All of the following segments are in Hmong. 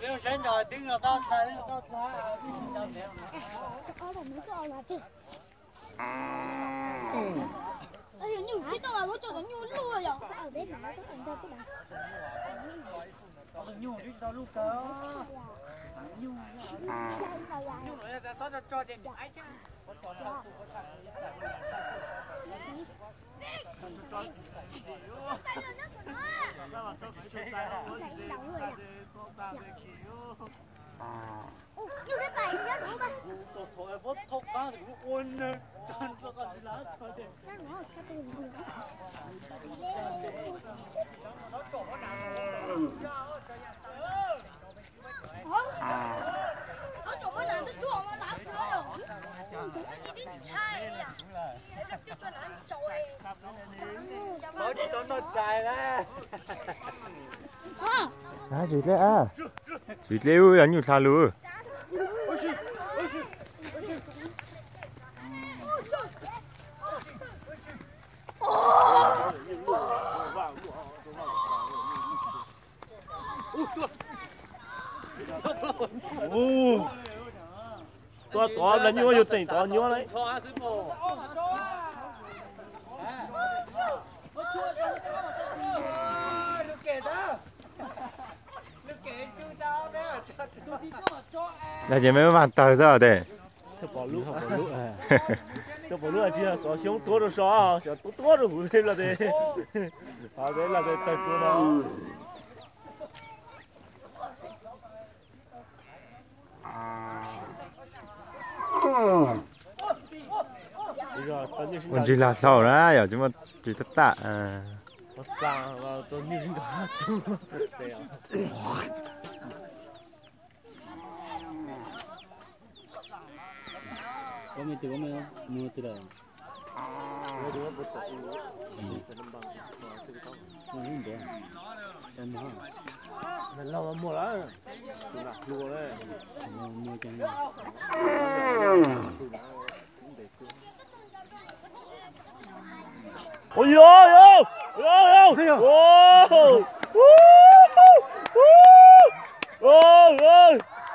Saib nrog twb nrog tau tag, tau tag. Nyuj tsis tau los muab cov nyuj luaj yom. Nyuj tsis tau luaj kawg. Nyuj, nyuj txhob tso tso ces nws aib thiab. Tsis tau noj tshais na. Tsis dleb a, tsis dleb ub, yog nyuj hla lus. Tua tod, las nyuj yuav teem tod nyuaj lawm. Yog ces me vaag tawg xwb tes. Coj pom lub tsis yog xov xyoob tuab rau so, xyov tuab tuab rau huv tej los tes. Hov tes los tes tawg tuab no. Ua ntsis lag hlau na yom, tsis muaj tsis tab tam.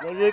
Los li